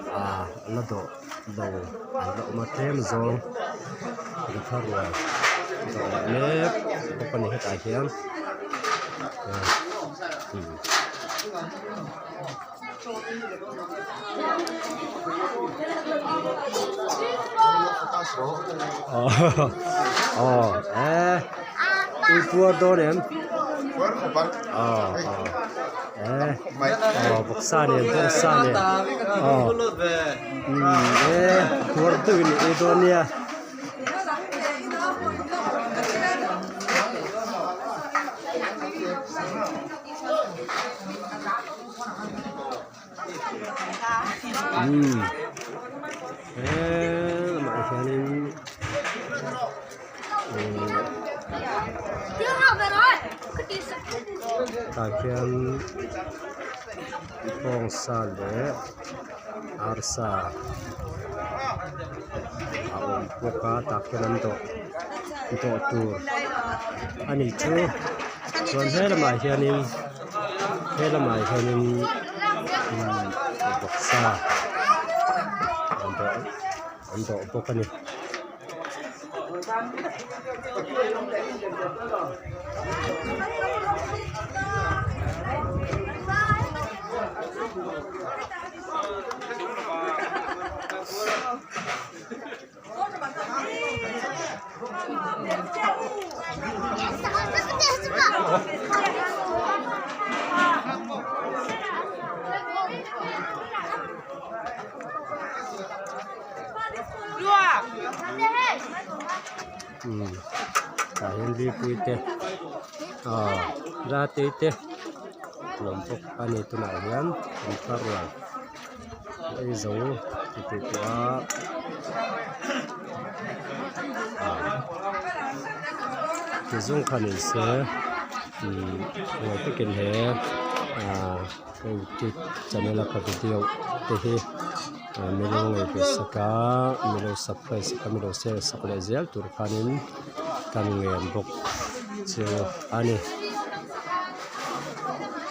Ah la dawh lo an la awm a tlem zawng thar rual dawh leh mek bawk a ni hetah hian aw eh ui puar dawn em aw aw eh aw bawksa nen bawngsa nen aw umm eh puar deuhin i ei dawn nia. Umm helamah hianin tah khian bawngsa leh arsa a awm bawk a tah khian an dawh dawh tur a ni chu chuan he lamah hianin he lamah hianin umm vawksa an dawh an dawh bawk a ni. Umm tah hian lipui te aw rate te lawm bawk a ni tunah hian an thar rual ei zo ti tih tawh a ah ti zawng kha ni se umm buai takin he ah ka youtube channel a ka video te hi milo ngaihve sak a milo subscribe sak a milo share sak leh zel tur khanin kan ngen bawk chu a ni.